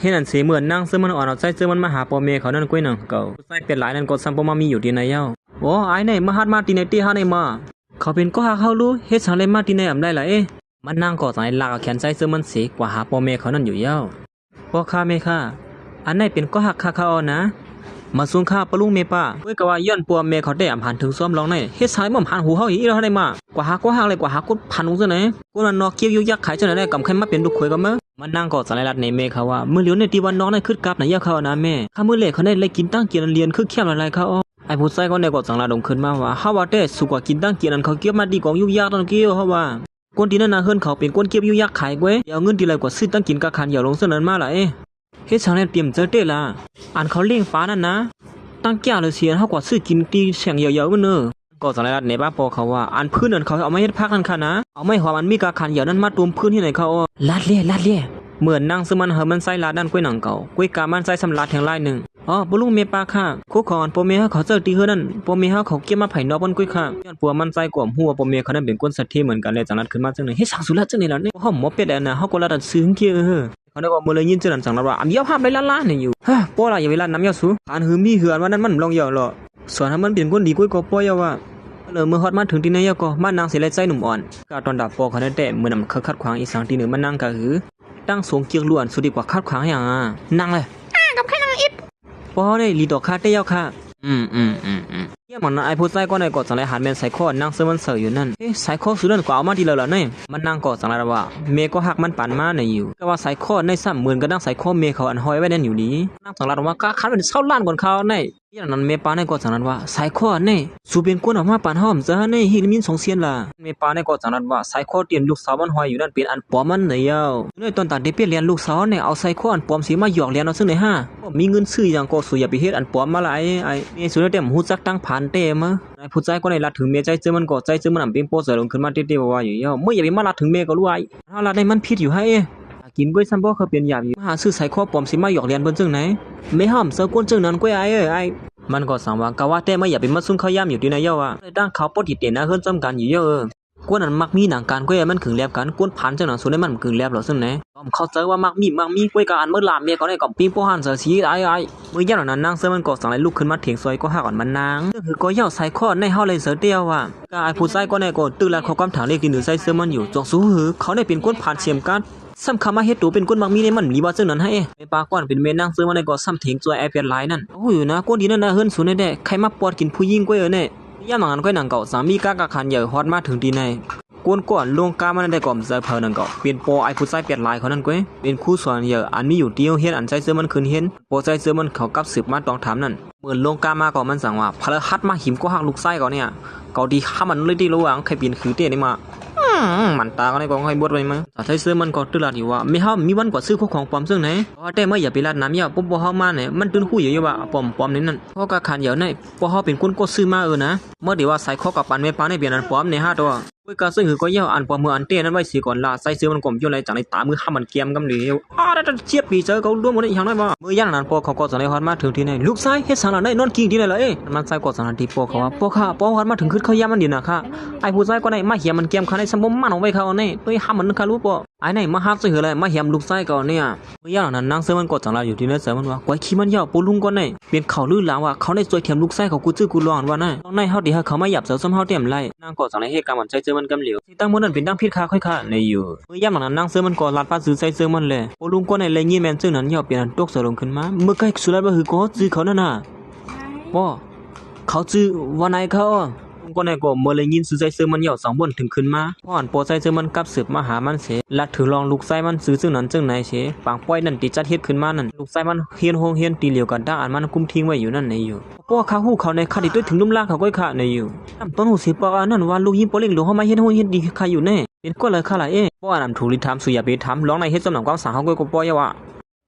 ເຮັດອັນເສຍເໝືອນນາງເຊີມັນອ່ອນເອົາໃຊ້ເຊີມັນມາຫາພໍ່ແມ່ເຂົານັ້ນກ້ວຍໜັງເກົ່າ. ຜູ້ຊາຍແປດຫຼາຍນັ້ນກໍຊ້ຳບໍ່ມາມີຢູ່ທີ່ໃນເຈົ້າ. ໂອ້ ອ້າຍໃນມາຮັດມາທີ່ໃນເຕ້ຫາໃນມາ. ເຂົາເປັນກໍຮັກເຮົາລູ ເຮັດສັງໄດ້ມາທີ່ໃນອຳໄດ້ລະເອ. ມັນນາງກໍຈັ່ງໄດ້ລາກເອົາແຂນໃຊ້ເຊີມັນເສ ກວາດຫາພໍ່ແມ່ເຂົານັ້ນຢູ່ເຈົ້າ. ພໍ່ຂ້າແມ່ຂ້າ ອັນໃນເປັນກໍຮັກຂ້າຂ້າອ່ອນນາ. ມາສູງຂ້າປ້າລຸງແມ່ປ້າ. ກ້ວຍກະວ່າຍ້ອນພໍ່ແມ່ເຂົາແຕ່ອຳພັນເຖິງຊອມລອງໃນ ເຮັດສັງໄດ້ມາອຳພັນຫູເຮົາອີກແລ້ວໃນມາ. ກວາດຫາກໍຮັກເລີຍ ກວາດຫາຄົນພັນຂອງເຈົ້າໃນ. ຄົນນັ້ນນອກກຽວຢູ່ຢາກຂາຍເຈົ້າໃນໄດ້ກຳໄຂມາເປັນລູກເຂຍກັບມາ. ມັນນາງກໍຈັ່ງໄດ້ລັດໃນແມ່ເຂົາວ່າ ມື້ຫຼຽວໃນທີ່ວ່ານອກໃນຄຶດກັບໃນຢາກເຂົານາແມ່. ຂ້າມື້ແລກເຂົາໄດ້ກິນຕັ້ງກິນອັນລຽນຄືແຄມຫຼາຍໆເຂົາ. ອ້າຍຜູ້ຊາຍຄົນໃດກໍຈັ່ງລາດລົງຂຶ້ນມາວ່າ ເຮົາວ່າແຕ່ສູກວ່າກິນຕັ້ງກິນອັນເຂົາເກັບມາທີ່ກອງຢູ່ຢາກນັ້ນເກີວເຮົາວ່າ. ຄົນທີ່ນັ້ນນະເຮືອນເຂົາເປັນຄົນເກັບຢູ່ຢາກຂາຍກ້ວຍ ຊິເອົາເງິນທີ່ໃດກວ່າຊື້ຕັ້ງກິນກະຂັນຢາວລົງເຊິ່ງນັ້ນມາລະເອ. ເຮັດສັງແລ້ວຕຽມເຈີເຕ້ລະ ອັນເຂົາລ້ຽງປານັ້ນນະ ຕັ້ງແກ້ວເລີຍຊິ ເຮົາກວ່າຊື້ກິນທີ່ແສງຢາວໆມັນເນີ. ກໍຈັ່ງໄດ້ລັດໃນປ້າພໍ່ເຂົາວ່າ ອັນພື້ນອັນເຂົາເອົາມາເຮັດຜັກນັ້ນຄະນະ ເອົາໄມ້ຫອມອັນມີກາຂັນຢາວນັ້ນມາຕົມພື້ນເຮັດໃຫ້ເຂົາ. ລັດແລ້ວ ລັດແລ້ວ. ເມື່ອນາງເຊີມັນເອົາມັນໃຊ້ລາດນັ້ນກ້ວຍໜັງເກົ່າ ກ້ວຍກາມັນໃຊ້ຊຳລາດແທງລາຍໜຶ່ງ. ອໍ ປ້າລຸງແມ່ປ້າຂ້າ ໂຄຂອງອັນພໍ່ແມ່ເຮົາເຂົາເຈົ້າທີ່ເຮືອນນັ້ນ ພໍ່ແມ່ເຮົາເຂົາເກັບມາພາຍນອກເພິ່ນກ້ວຍຂ້າ. ຍ້ອນພໍ່ມັນໃຊ້ກໍຮູ້ວ່າພໍ່ແມ່ເຂົານັ້ນເປັນຄົນສັດເທເໝືອນກັນແລະຈັ່ງລັດຂຶ້ນມາຈັ່ງໃດ. ເຮັດສັງສູລັດຈັ່ງໃດລະນີ້ ເຮົາໝໍເປັດແອນນະ ເຮົາກໍລັດອັນຊື່ເຮົາເອີ. ເຂົານັ້ນກໍເມີເລີຍຍິນຈັ່ງນັ້ນຈັ່ງລັດວ່າ ອຳຢາວພາບໄລລາລາໃນຢູ່. ເຮີ ພໍ່ລະ ຢ່າໄປລັດນຳຢາສູ ອັນຫືມມີເຮືອນວ່ານັ້ນມັນລອງຢາວເລາະ ສອນໃຫ້ມັນເປັນຄົນດີກ້ວຍກໍປ່ອຍຢາວ່າ. ເລີເມື່ອຮອດມາເຖິງທີ່ໃນຢາກໍມານັ່ງເສຍແລະໃຊ້ໜຸ່ມອ່ອນ ກະຕອນດາບພໍ່ເຂົານັ້ນແຕ່ເມື່ອນຳເຂົາຂັດຂວາງອີ່ສັງທີ່ໜຶ່ງມານັ່ງກະຫື ຕັ້ງສົງກຽກລ້ວນສຸດດີກວ່າຂັດຂວາງຫຍັງ ນັ່ງເລີຍ ກັບໃຄນັ່ງອິດ. ພໍ່ເຮົານີ້ຫຼີຕໍ່ຂ້າແຕ່ຍາວຂ້າ. ອືມໆໆໆ. ຍາມນັ້ນອ້າຍຜູ້ຊາຍກໍໄດ້ກໍຈັ່ງໄດ້ຫັນແມ່ນສາຍຄໍນາງເຊີມັນໃສ່ຢູ່ນັ້ນ. ເອ ສາຍຄໍສູນັ້ນກໍເອົາມາທີ່ໃດລະໃນ. ມັນນາງກໍຈັ່ງໄດ້ວ່າ ແມ່ກໍຮັກມັນປານມາໃນຢູ່ ກະວ່າສາຍຄໍໃນຊ້ຳເໝືອນກັບນາງສາຍຄໍແມ່ເຂົາອັນຫ້ອຍໄວ້ນັ້ນຢູ່ດີ. ນາງຈັ່ງໄດ້ວ່າ ກະຂັນເປັນຊາວລ້ານກ່ອນຂ້າວໃນ. ຍາມນັ້ນແມ່ປ້າໃນກໍຈັ່ງໄດ້ວ່າ ສາຍຄໍໃນ ສູເປັນຄົນເອົາມາປານເຮົາ ຈະໃຫ້ໃນຮີດມີສອງສ່ຽນລະ. ແມ່ປ້າໃນກໍຈັ່ງໄດ້ວ່າ ສາຍຄໍທີ່ລູກສາວມັນຫ້ອຍຢູ່ນັ້ນເປັນອັນປອມມັນໃນຍາວ. ໃນຕອນຕານທີ່ເປັນຫຼຽນລູກສາວໃນ ເອົາສາຍຄໍອັນປອມເສມາຢອກຫຼຽນເອົາເຊິ່ງໃດຫາ. ບໍ່ມີເງິນຊື້ຫຍັງກໍສູຢ່າໄປເຮັດອັນປອມມາລະອ້າຍ. ແມ່ສູແຕ່ບໍ່ຮູ້ຈັກຕັ້ງຜານແຕ່ມາ. ນາຍຜູ້ຊາຍກໍໄດ້ລັດເຖິງແມ່ໃຈເຈີມັນກໍໃຈເຈີມັນອຳເປັນປໍໃຈລົງຂຶ້ນມາເຕໆວ່າໆຢູ່ຍາວ. ເມື່ອຢ່າໄປມາລັດເຖິງແມ່ກໍຮູ້ອ້າຍ. ເຮົາລັດໃນມັນຜິດຢູ່ໃຫ້. ກິນກ້ວຍຊ້ຳບໍ່ເຄີຍເປັນຢາບຢູ່ ມາຫາຊື້ສາຍຄໍປອມຊິມາຢອກຫຼຽນເພິ່ນຈັ່ງໃດ. ແມ່ເຮົາເວົ້າເຈົ້າຄົນຈັ່ງນັ້ນກ້ວຍອ້າຍເອີຍອ້າຍ. ມັນກໍສັ່ງວ່າ ກະວ່າແຕ່ມາຢ່າໄປມາຊຸງເຂົາຍາມຢູ່ທີ່ໃນເຈົ້າວ່າ ຕັ້ງເຂົາປົດຕິເຕນາເຮືອນຊອມກັນຢູ່ເຈົ້າເອີຍ. ຄົນອັນມັກມີໜັງການກ້ວຍມັນກຶງແລບກັນ ຄົນຜ່ານຈັ່ງນັ້ນສຸດໃນມັນກຶງແລບຫຼໍ່ເຊິ່ງໃນ. ເຂົາເຈົ້າວ່າມັກມີມັກມີກ້ວຍກະອັນເມີລາເມຍເຂົາໃນກໍປີ້ງໂປ້ຫັນເສີຍຊີວິດອ້າຍອ້າຍ. ເມື່ອຍາມນັ້ນນາງເຊີມັນກໍສັ່ງໄດ້ລຸກຂຶ້ນມາເຖງຊ່ອຍກໍຮັກອັນມັນນາງ. ຄືກໍເຈົ້າສາຍຄໍໃນເຮົາໄດ້ເສີແຕ່ວ່າ ກະອ້າຍຜູ້ຊາຍກໍໃນກໍຕຶກລັດເຂົ້າກຳຖາງເລກທີ່ໜຶ່ງໃສ່ເຊີມັນຢູ່ ຈອງສູຫື ເຂົາໄດ້ເປັນຄົນຜ່ານເສມກັນ ຊ້ຳຄຳມາເຮັດໂຕເປັນຄົນມັກມີໃນມັນມີວ່າຈັ່ງນັ້ນໃຫ້. ແມ່ປ້າກ່ອນເປັນແມ່ນາງເຊີມັນໃນກໍຊ້ຳເຖງຊ່ອຍອ້າຍແປດຫຼາຍນັ້ນ. ໂອ້ຍນະ ຄົນທີ່ນັ້ນນະເຮືອນສູນແດ່ໆ ໃຄມາປອດກິນຜູ້ຍິງກ້ວຍເອີແນ່. ຍາມນັ້ນກ້ວຍໜັງເກົ່າ ສາມີກາກະຂັນໃຫຍ່ຮອດມາເຖິງທີ່ໃນ. ກົນກ່ອນລົງກາມານັ້ນໄດ້ກໍບໍ່ໃຊ່ໃຜໜັງເກົ່າ ເປັນປໍອ້າຍຜູ້ຊາຍແປດຫຼາຍເຂົານັ້ນກ້ວຍ ເປັນຄູສອນໃຫຍ່ອັນມີຢູ່ທີ່ໂຮງຮຽນອັນໃຊ້ເຊີມັນຂຶ້ນຮຽນ. ພໍໃຊ້ເຊີມັນເຂົາກັບສືບມາຕອງຖາມນັ້ນ ເໝືອນລົງກາມາກໍມັນສັ່ງວ່າ ພະລະຫັດມາຫິມກໍຮັກລູກຊາຍເຂົາເນ່ຍ ເຂົາທີ່ຫາມັນເລີຍຕິລະຫວ່າງໃຄເປັນຄືເຕນີ້ມາ. ອືມ ມັນຕາກໍໄດ້ກໍໃຫ້ບວດໄວ້ມາ. ສາວໄທເຊີມັນກໍຕື່ນລາດຢູ່ວ່າ ແມ່ເຮົາມີວັນກວ່າຊື້ຂອງປອມເຊິ່ງໃນ ເພາະວ່າແຕ່ເມື່ອຢ່າໄປລາດນຳຍາ ປົບບໍ່ເຮົາມາແນ່ ມັນຕື່ນຮູ້ຢູ່ວ່າປອມປອມໃນນັ້ນ ເພາະກະຂັນໃຫຍ່ໃນ ເພາະເຮົາເປັນຄົນກໍຊື້ມາເອີນະ ເມື່ອທີ່ວ່າສາຍຄໍກັບປັນແມ່ປາໃນເປັນອັນປອມໃນຫ້າຕົວ. ໂອ້ຍ ກະເຊິ່ງຄືກໍເຈົ້າ ອັນປອມເມືອອັນເຕ້ນັ້ນໄວ້ເສຍກ່ອນລະ ໃສ່ເສື້ອມັນກໍບໍ່ເຈົ້າໄລຈັ່ງໄດ້ຕາມືຫ້າມັນແກມກຳເດວ. ອ້າ ດາດ ເຈັບປີເຈີເຂົາລວມໝົດອີຫຍັງໄດ້ບໍ່? ເມື່ອຢ່າງນັ້ນພໍ່ເຂົາກໍຈັ່ງໄດ້ຮອດມາເຖິງທີ່ໃນ. ລູກຊາຍເຮັດສັງລະໄດ້ນອນກິ້ງທີ່ໃນລະເອ? ມັນຊາຍກໍຈັ່ງນັ້ນຕິພໍ່ເຂົາວ່າ ພໍ່ຂ້າ ພໍ່ຮອດມາເຖິງຄຶດເຂົ້າຢາມມັນດີນະຂ້າ. ອ້າຍຜູ້ຊາຍກໍໄດ້ມາຫຽມມັນແກມຂ້າໄດ້ ຊ່ຳບໍ່ໝັ້ນອອກໄວ້ຂ້າເອົາແນ່ ໂດຍຫ້າມມັນຂ້າຮູ້ບໍ່? ອ້າຍໃນມາຮັບໃສ່ເຮືອລະ ມາຫຽມລູກຊາຍເຂົາເນ່ຍ. ເມື່ອຢ່າງນັ້ນນາງເຊີມັນກໍຈັ່ງລະຢູ່ທີ່ໃນໃຈມັນວ່າ ກວຍຂີ້ມັນຍາວ ປົວລຸງກ່ອນໃນ ເປັນເຂົາຫຼືຫຼາງວ່າ ເຂົາໄດ້ຊ່ວຍແຖມລູກຊາຍເຂົາກູຈື່ກູລອງຫັ້ນວ່ານະ. ຕ້ອງໃນເຮົາທີ່ໃຫ້ເຂົາມາຫຍາບເຊີຊຳເຮົາແຕ່ມໃດ. ນາງກໍຈັ່ງໄດ້ເຮັດການໝັ້ນໃຈເຊີມັນກຳຫຼຽວ. ທັງໝົດນັ້ນເປັນທັງຜິດຂ້າຂ້ອຍຂ້າໃນຢູ່. ເມື່ອຍາມນັ້ນນາງເຊີມັນກໍລາດປາດຊື່ໃສ່ເຊີມັນແລະ ໂອລຸງກໍໄດ້ໄດ້ຍິນແມ່ນເຊິ່ງນັ້ນ ຍ່ອມເປັນອັນຕົກສະຫຼົງຂຶ້ນມາ. ເມື່ອໄກສຸດລາດວ່າ ຄືກໍຈື່ເຂົານັ້ນນະ ບໍ່ ເຂົາຊື່ວ່ານາຍເຂົາ. ໂອລຸງກໍໄດ້ກໍເມື່ອໄດ້ຍິນຊື່ໃສ່ເຊີມັນ ຍ່ອມສັງວົນເຖິງຂຶ້ນມາ. ພໍອັນພໍໃສ່ເຊີມັນກັບສືບມາຫາມັນເສ ລາດເຖິງລອງລູກຊາຍມັນຊື່ເຊິ່ງນັ້ນເຊິ່ງນາຍເສ ປາງປ້ອຍນັ້ນທີ່ຈັດເຮັດຂຶ້ນມານັ້ນ ລູກຊາຍມັນຮຽນໂຮງຮຽນທີ່ດຽວກັນຕາງອັນມັນກຸມທິງໄວ້ຢູ່ນັ້ນໃນຢູ່. ບໍ່ ຂ້າຮູ້ເຂົາໃນ ຂ້າໄດ້ຕົວະເຖິງລຸ່ມລາເຂົາກ້ອຍຂ້າໃນຢູ່. ນຳຕ້ອງຮູ້ເສຍປອກອັນນັ້ນວ່າ ລູກຍິງປໍເລັ່ງຫຼວງເຮົາມາເຮັດໂຮງຮຽນດີຂ້າຢູ່ແນ່. ເປັນກໍເລີຍຂ້າລະເອ. ບໍ່ ອັນນຳຖືກລິຖາມ ສູຢ່າໄປຖາມ ລອງໃນເຮັດຈຳນຳຄວາມສັງເຮົາກ້ອຍກໍບໍ່ຢ່າວ່າ.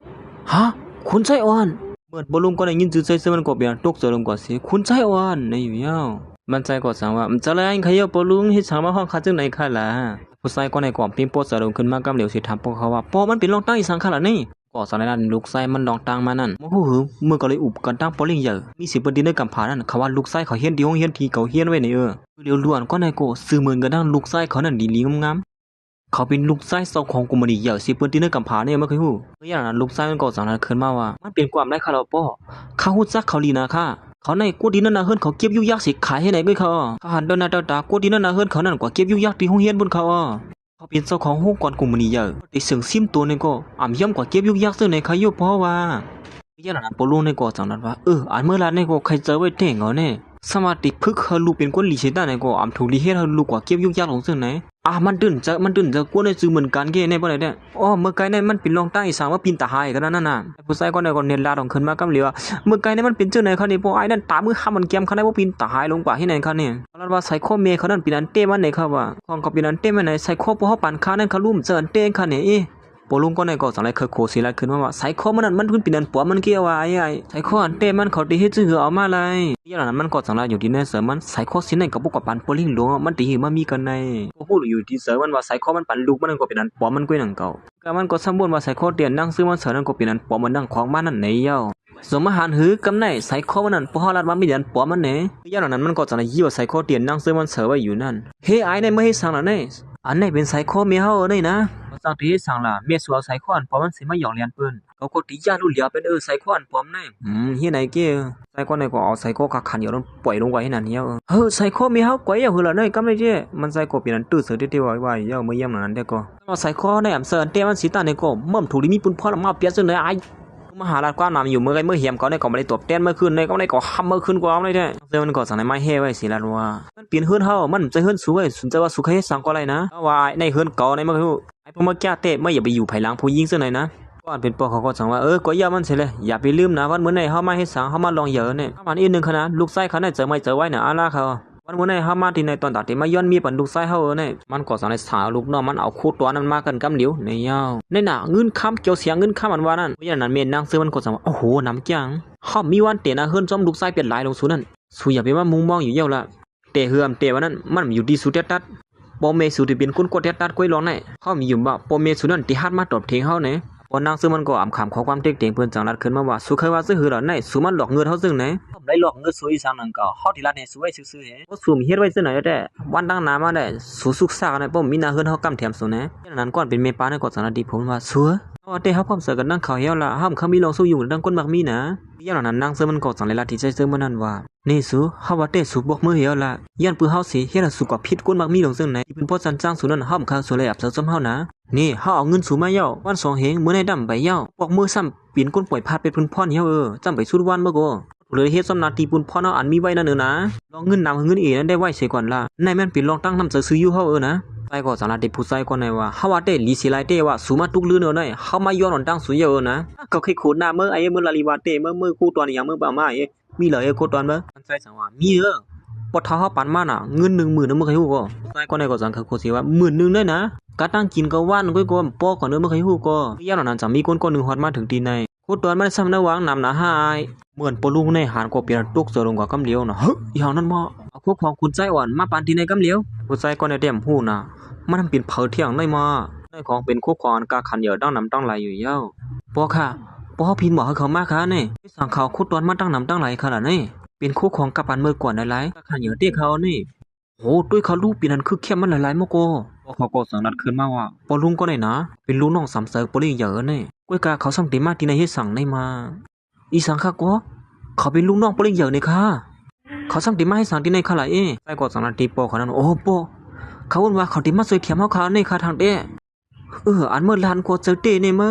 ຮະ ຄຸນຊາຍອ່ອນ. ເມື່ອບໍ່ລຸງກໍໄດ້ຍິນຊື່ໃສ່ເຊີມັນກໍເປັນຕົກໃຈລົງກ່ອນເສ ຄຸນຊາຍອ່ອນໃນຢູ່ຍາວ. ມັນໃຈກໍສັງວ່າ ຈະລາຍຂະເຍົາບໍ່ລຸງ ເຮັດສັງມາຮ້ອງຂ້າຈັ່ງໃດຂ້າລະ? ຜູ້ຊາຍກໍໄດ້ກອມເປັນປົດສະດຸ້ງຂຶ້ນມາກຳຫຼຽວ ຊິຖາມພວກເຂົາວ່າ ພໍ່ມັນເປັນລອງຕັ້ງອີ່ສັງຂ້າລະນີ້? ກໍສະນັ້ນ ລູກຊາຍມັນລອງຕັ້ງມານັ້ນ ບໍ່ຮູ້ຫື ມື້ກໍເລີຍອຸບກັນຕັ້ງປໍເລັ່ງໃຫຍ່ ມີເສຍງເພິ່ນດີໃນກຳຜານັ້ນ ເຂົາວ່າລູກຊາຍເຂົາຮຽນທີ່ໂຮງຮຽນທີ່ເຂົາຮຽນໄວ້ໃນເອີ. ຫຼຽວຫຼວນກໍໃນກໍຊື່ເໝືອນກັນດັ່ງລູກຊາຍເຂົານັ້ນດີໆງາມໆ. ເຂົາເປັນລູກຊາຍເຈົ້າຂອງໂກມານີໃຫຍ່ ຊິເປັນຕິເນີກຳພາແນ່ ບໍ່ເຄີຍຮູ້. ເມື່ອຍາມນັ້ນລູກຊາຍມັນກໍຈັ່ງນັ້ນຂຶ້ນມາວ່າ ມັນເປັນຄວາມໃດຄະລະພໍ່? ຂ້າຮູ້ຈັກເຂົາດີນາຄະ. ເຂົາໃນກວດດີນັ້ນນະ ເຮືອນເຂົາເກັບຍຸກຢາກຊິຂາຍໃຫ້ໃນເກີ້ຍຄະ. ຂ້າຫັນຕໍ່ໜ້າຕໍ່ຕາ ກວດດີນັ້ນນະ ເຮືອນເຂົານັ້ນກວ່າເກັບຍຸກຢາກທີ່ໂຮງຮຽນພຸ້ນຄະ. ເຂົາເປັນເຈົ້າຂອງໂຮງການໂກມານີໃຫຍ່ ແຕ່ເຊິ່ງຊິມໂຕນີ້ກໍອຳຢ້ຳກວ່າເກັບຍຸກຢາກເຊິ່ງໃນຄະຢູ່ພໍ່ວ່າ. ເມື່ອຍາມນັ້ນພໍ່ລຸງນີ້ກໍຈັ່ງນັ້ນວ່າ ເອີ ອັນເມື່ອລາດນີ້ກໍໄຄເຈີໄວ້ແຕ່ງເອົາແນ່. ສາມາດທີ່ຝຶກໃຫ້ລູກເປັນຄົນດີເສຍຕານີ້ກໍອຳຖືກດີເຮັດໃຫ້ລູກກວ່າເກັບຍຸກຢາກລົງເຊິ່ງໃນ. ອາ ມັນຕື່ນໃຈ ມັນຕື່ນໃຈ ກວດໃນຈື່ເໝືອນກັນເກແນ່ບໍ່ໄດ້ແທ້. ອໍ ເມື່ອໄກນີ້ມັນເປັນລອງຕັ້ງອີ່ສັງວ່າປິ່ນຕາຫາຍກັນນັ້ນນະ. ຜູ້ຊາຍຄົນນັ້ນກໍເນດລາດອອກຂຶ້ນມາກຳຫຼຽວວ່າ ເມື່ອໄກນີ້ມັນເປັນຈັ່ງໃດຄະນີ້ ພໍ່ອ້າຍນັ້ນຕາມືຄຳມັນແກມຄະນີ້ ບໍ່ປິ່ນຕາຫາຍລົງກວ່າເຮັດຫຍັງຄະນີ້. ລາດວ່າສາຍຄໍແມ່ເຂົານັ້ນເປັນອັນແຕ້ມັນໃດຄະວ່າ. ຂອງເຂົາເປັນອັນແຕ້ມັນໃດ ສາຍຄໍພໍ່ເຮົາປານຄານັ້ນ ເຂົາຮູ້ມັນເຈີອັນແຕ້ຄະນີ້. ເອ ພໍ່ລຸງຄົນນັ້ນກໍຈັ່ງໄດ້ເຄີໂຄເສຍລາດຂຶ້ນມາວ່າ ສາຍຄໍມັນນັ້ນມັນເປັນອັນປອມມັນເກວ່າອ້າຍ. ສາຍຄໍອັນແຕ້ມັນເຂົາໄດ້ເຮັດຊື່ເຮືອເອົາມາໄດ້. ຢ່າງນັ້ນມັນກໍຈັ່ງລາດຢູ່ທີ່ໃນເສີມັນ ສາຍຄໍຊິນນັ້ນກໍບໍ່ກວ່າປານປົວລິງຫຼວງ ມັນໄດ້ເຮີມາມີກັນໃນ. ກໍຮູ້ຢູ່ທີ່ເສີມັນວ່າສາຍຄໍມັນປານລູກມັນນັ້ນກໍເປັນອັນປອມມັນກ້ວຍໜັງເກົ່າ. ກະມັນກໍສຳບວນວ່າສາຍຄໍທີ່ນາງຊື້ມັນເສີນັ້ນກໍເປັນອັນປອມມັນດັ່ງຂວາງມານັ້ນໃນເຍົາ. ສົມມາຫານຫືກຳໄນ ສາຍຄໍມັນນັ້ນ ພໍເຮົາລາດວ່າມີແຕ່ອັນປອມມັນແນ່. ຢ່າງນັ້ນມັນກໍຈັ່ງໄດ້ຍິບເອົາສາຍຄໍທີ່ນາງຊື້ມັນເສີໄວ້ຢູ່ນັ້ນ. ເຮ ອ້າຍ ນາຍມາເຮັດສັງລະເນ? ອັນນີ້ເປັນສາຍຄໍແມ່ເຮົາເອີເນນະ. ເຈົ້າໄດ້ເຮັດສັງລະ? ແມ່ສູ່ເອົາສາຍຄໍອັນປອມມັນຊິມາຫຍອກຫຼຽນເພິ່ນ. ເຂົາກໍຕິຢ້ານລູກຫຼຽວເປັນເອີ ສາຍຄໍອັນປອມນາຍ. ອືມ ເຮັດໃດເກ. ຊາຍຄົນນັ້ນກໍເອົາສາຍຄໍກະຂັນຢຽວລົງ ປ່ອຍລົງໄວ້ໃຫ້ນັ້ນເຍົາ. ເຮີ ສາຍຄໍແມ່ເຮົາ ກວາຍເຍົາເຮີລະເນຍ ກຳໄນເຈ້. ມັນຊາຍກໍເປັນອັນຕື້ເສີເຕໆໄວ້ໆເຍົາ ເມື່ອຍາມນັ້ນແຕ່ກໍ. ແຕ່ວ່າສາຍຄໍໃນອຳເຊີອັນແຕ້ມັນສີຕານີ້ກໍ ມັນຖືກໄດ້ມີປຸນພອນອອກມາປຽດເຊິ່ງໃນອ້າຍ. ມາຫາລາດກວ່ານຳຢູ່ ເມື່ອໄກເມື່ອແຮມເຂົານີ້ກໍບໍ່ໄດ້ຕອບແທນມາຄືນໃນ ກໍໄດ້ກໍຫ້ຳມາຄືນກວ່າເອົາໄດ້ແທ້. ເຊິ່ງມັນກໍຈັ່ງໄດ້ມາແຮ່ໄວ້ເສຍລາດວ່າ ມັນເປັນເຮືອນເຮົາ ມັນບໍ່ໃຊ່ເຮືອນສູເວີຍ ສົນໃຈວ່າສູເຮັດສັງກໍໄດ້ນະ. ແຕ່ວ່າໃນເຮືອນເກົ່າໃນມັນຄື ໄອ້ພວກມາແກ້ແຕ້ ມາຢ່າໄປຢູ່ພາຍຫຼັງຜູ້ຍິງເຊິ່ງໃດນະ. ກ່ອນເປັນພໍ່ເຂົາກໍຈັ່ງວ່າ ເອີ ກໍຢ່າມັນເສຍເລີຍ ຢ່າໄປລືມນະ ວັນມື້ໃນເຮົາມາເຮັດສັງ ເຮົາມາລອງເຢີເນີ. ຖາມອັນອີກໜຶ່ງຄະນະ ລູກຊາຍຂ້າໃນເຈີໄມ້ເຈີໄວ້ນະ ອາລາຄະ. ວັນມື້ໃນເຮົາມາທີ່ໃນຕອນຕາທີ່ມາຍ້ອນເມຍປັນລູກຊາຍເຮົາເອີເນີ. ມັນກໍຈັ່ງໄດ້ສາວລູກນ້ອງມັນເອົາໂຄຕອນນັ້ນມາກັນກຳຫຼຽວໃນເຍົາ. ໃນໜ້າເງິນຄຳ ກ່ຽວສຽງເງິນຄຳອັນວ່ານັ້ນ. ເມື່ອຍາມນັ້ນແມ່ນາງເຊີມັນກໍຈັ່ງວ່າ ໂອ້ໂຫ ໜຳຈັງ ເຮົາມີວັນແຕ່ນາເຮືອນຈອມລູກຊາຍເປັນຫຼາຍລົງສູນັ້ນ. ສູຢ່າໄປມາມຸງມອງຢູ່ເຍົາລະ. ແຕ່ເຮືອນແຕ່ວ່ານັ້ນ ມັນຢູ່ທີ່ສູແຕ່ຕັດ ພໍ່ແມ່ສູທີ່ເປັນຄົນກວດແຕ່ຕັດກ້ວຍລອງໃນ. ເຮົາມີຢູ່ວ່າພໍ່ແມ່ສູນັ້ນທີ່ຫັດມາຕອບແທງເຮົາແນ່. ພໍນາງເຊີມັນກໍອຳຄຳຂໍຄວາມເຕັກເຕັງ ເພິ່ນຈັ່ງລາດຂຶ້ນມາວ່າ ສູເຄີຍວ່າຊື່ເຮືອລະໃນ ສູມາຫຼອກເງິນເຮົາເຊິ່ງໃນ. ເຮົາບໍ່ໄດ້ຫຼອກເງິນສູອີ່ສັງໜັງເກົ່າ ເຮົາທີ່ລາດໃຫ້ສູໄວ້ຊື່ໆເດ. ພວກສູເຮັດໄວ້ເຊິ່ງໃດແຕ່ ວັນດັ່ງໜ້າມາໄດ້ ສູສຸກຊາກໃນ ບໍ່ມີໜ້າເຮືອນເຮົາກຳແຖມສູແນ່. ຍາມນັ້ນກ່ອນເປັນແມ່ປ້ານັ້ນກໍຈັ່ງລາດຕິພົມວ່າ ສູ ເຮົາວ່າແຕ່ເຮົາພ້ອມໃສ່ກັນນຳເຂົາແລ້ວລະ ເຮົາບໍ່ເຄີຍມີເລື່ອງສຸກຫຍຸ້ງນຳຄົນມັກມີນະ. ຍາມນັ້ນນາງເຊີມັນກໍຈັ່ງໄດ້ລາດທີ່ໃຈເຊີມັນນັ້ນວ່າ ນີ້ສູ ເຮົາວ່າແຕ່ສູບອກມືແລ້ວລະ ຢ້ານເພິ່ນເຮົາຊິເຮັດໃຫ້ສູກໍຜິດຄົນມັກມີລົງເຊິ່ງໃນ ທີ່ເພິ່ນພໍສັນຈ້າງສູນັ້ນ ເຮົາບໍ່ຄັກສູໄດ້ອັບເຊີຊົມເຮົານະ. ນີ້ເຮົາເອົາເງິນສູມາແລ້ວ ວັນສອງເຮງ ມື້ໃນດຳໄປແລ້ວ ພວກມື້ຊ້ຳເປັນຄົນປ່ອຍພາດເປັນພຸ້ນພອນເຮົາເອີ ຈຳໄປສຸດວັນເບິ່ງໂກ ເລີຍເຮັດຊອມໜ້າທີ່ປຸນພອນເຮົາອັນມີໄວ້ນັ້ນເອີນະ. ລອງເງິນນຳເງິນເອນັ້ນໄດ້ໄວ້ເສຍກ່ອນລະ ໃນແມ່ນເປັນລອງຕັ້ງນ້ຳໃຈຊື່ຢູ່ເຮົາເອີນະ. ຊາຍກໍສາມາດທີ່ຜູ້ຊາຍກ່ອນໄດ້ວ່າ ເຮົາວ່າແຕ່ຫຼີເສຍຫຼາຍແຕ່ວ່າ ສູມາຕຸກລືນເອີນະ ເຮົາມາຍ້ອນອອນຕັ້ງສູເຈົ້າເອີນະ. ກໍເຄີຍໂຄດໜ້າເມີໄອ້ເມີລາລີວາເຕເມີເມີກູຕອນຫຍັງເມີປະມາເອ ມີເລີຍໂຄດຕອນເບິ່ງ. ມັນໃສ່ສັງວ່າ ມີເອີ ພໍ່ເຖົ້າເຮົາປັນມານະ ເງິນໜຶ່ງໝື່ນນະ ມຶງເຄີຍຮູ້ກໍ. ຊາຍກ່ອນໃນກໍສັງເຄີຍໂຄດເສຍວ່າ ໝື່ນໜຶ່ງເດ້ນະ ກະຕັ້ງກິນກໍຫວ່ານ ກໍກໍພໍກ່ອນເດີ ມຶງເຄີຍຮູ້ກໍ. ຍາມນັ້ນຈະມີຄົນຄົນໜຶ່ງຮອດມາເຖິງທີ່ໃນ. ໂຄດຕອນມັນຊ້ຳນະຫວ່າງນຳນະຫາຍ. ເໝືອນພໍ່ລຸງໃນຫານກໍເປັນອັນຕົກໃຈລົງກວ່າກຳຫຼຽວນະ. ເຮີ ອີຫຍັງນັ້ນມາ ເອົາໂຄດຂອງຄຸນຊາຍອ່ອນມາປັນທີ່ໃນກຳຫຼຽວ. ຜູ້ຊາຍກ່ອນໃນແຕ້ມຮູ້ນະ ມັນເປັນໃຜແທ້ງໃນມາ. ໃນຂອງເປັນໂຄດຂອງອັນກາຂັນເຫຍີ້ຕັ້ງນຳຕັ້ງຫຼາຍຢູ່ເຍົາ. ພໍ່ຂ້າ ພໍ່ເຮົາຜິດໝໍໃຫ້ເຂົາມາຂ້ານີ້ ໄປສັ່ງເຂົາໂຄດຕອນມາຕັ້ງນຳຕັ້ງຫຼາຍຂະໜາດນີ້ ເປັນໂຄດຂອງກັບປັນເມີກ່ອນຫຼາຍໆ ກາຂັນເຫຍີ້ເຕເຂົານີ້. ໂຫ ຕຸ້ຍເຂົາຮູ້ປີນັ້ນຄືແຄມມັນຫຼາຍໆມາກໍ. ພໍ່ເຂົາກໍສັງນັດຂຶ້ນມາວ່າ ພໍ່ລຸງກໍໄດ້ນະ ເປັນລູກນ້ອງສາມເສີໂປລິງເຫຍີ້ນີ້ ກ້ວຍກາເຂົາຊ່ຳເຕັມມາທີ່ໃນເຮັດສັງໃນມາ. ອີ່ສັງຄະກໍ ເຂົາເປັນລູກນ້ອງໂປລິງເຫຍີ້ນີ້ຄະ ເຂົາຊ່ຳເຕັມມາເຮັດສັງທີ່ໃນຄະລະເອ. ຊາຍກໍສັງນັດທີ່ພໍ່ເຂົານັ້ນ ໂອ້ ພໍ່ ເຂົາເອີ້ນວ່າເຂົາເຕັມມາຊ່ວຍຖຽມເຮົາຄະໃນຄະທາງແຕ້. ເອີ ອັນເມີຫຼານກໍເຈີເຕເນເມີ